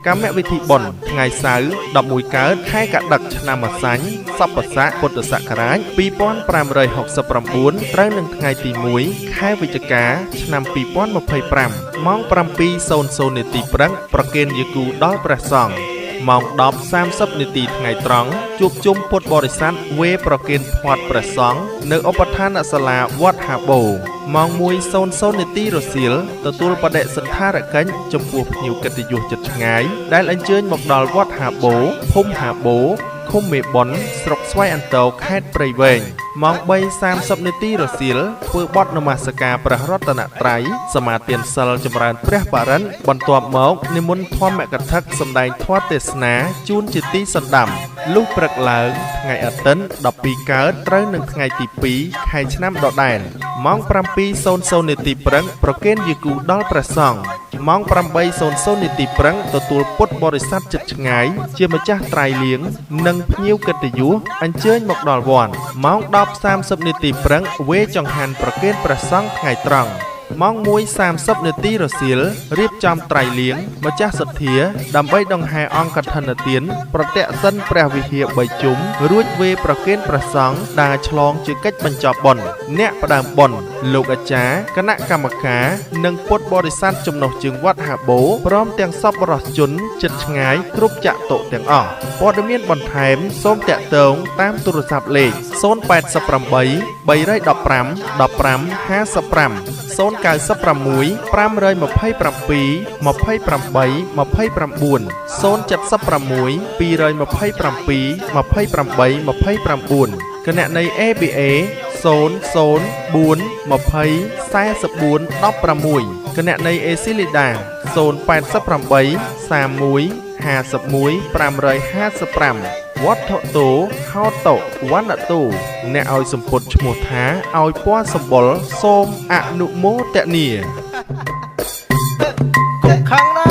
កម្មវិធីបុណ្យថ្ងៃសៅរ៍11កើតខែកដិកឆ្នាំម្សាញ់សពស័កពុទ្ធសករាជ2569ត្រូវនឹងថ្ងៃទី1ខែវិច្ឆិកាឆ្នាំ2025ម៉ោង7:00នាទីព្រឹកប្រគេនយាគូដល់ព្រះសង្ឃម៉ោង10:30នាទីថ្ងៃត្រង់ជួបជុំពុទ្ធបរិស័ទវេប្រគេនភ័ត្រព្រះសង្ឃនៅឧបឋានសាលាវត្តហាបូម៉ោង1:00នាទីរសៀលទទួលបដិសណ្ឋារកិច្ចចំពោះភ្ញៀវកិត្តិយសជិតឆ្ងាយដែលអញ្ជើញមកដល់វត្តហាបូភូមិហាបូឃុំមេបុនស្រុកស្វាយអន្ទរខេត្តព្រៃវែងម៉ោង3:30នាទីរសៀលធ្វើបទនមស្ការព្រះរតនត្រ័យសមាទានសិលចម្រើនព្រះបរិត្តបន្ទាប់មកនិមន្តធម្មកថាសម្ដែងធម៌ទេសនាជូនជាទីសន្តាំលុះព្រឹកឡើងថ្ងៃអាទិត្យ12កើតត្រូវនឹងថ្ងៃទី2ខែឆ្នាំដដែលម៉ោង7:00នាទីព្រឹកប្រគេនយាគូដល់ព្រះសង្ឃម៉ោង8:00នាទីព្រឹកទទួលពុទ្ធបរិស័ទជិតឆ្ងាយជាម្ចាស់ត្រៃលៀងនិងភ្ញៀវកិត្តិយសអញ្ជើញមកដល់វត្តម៉ោង10:30នាទីព្រឹកវេចង្ហាន់ប្រគេនព្រះសង្ឃថ្ងៃត្រង់ម៉ោង1:30នាទីរសៀលរៀបចំត្រៃលៀងម្ចាស់សទ្ធាដើម្បីដង្ហែអង្គកឋិនទានប្រតិសិនព្រះវិហារ3ជុំរួចវេប្រគេនព្រះសង្ឃដើរឆ្លងជាកិច្ចបញ្ចប់បុណ្យអ្នកផ្ដើមបុណ្យលោកអាចារ្យគណៈកម្មការនិងពុទ្ធបរិស័ទចំណុះជើងវត្តហាបូព្រមទាំងសប្បុរសជនជិតឆ្ងាយគ្រប់ចតុទាំងអស់ព័ត៌មានបន្ថែមសូមតាក់ទងតាមទូរស័ព្ទលេខ088 315 1555 096 527 28 29 076 227 28 29គណនី ABA 004 20 44 16គណនី ACLIDA 088 31 51 555វត្ថុតោហោតវណ្ណតោអ្នកឲ្យសម្ពុតឈ្មោះថាឲ្យពណ៌សម្បុរសូមអនុមោទនាកុំខឹងណា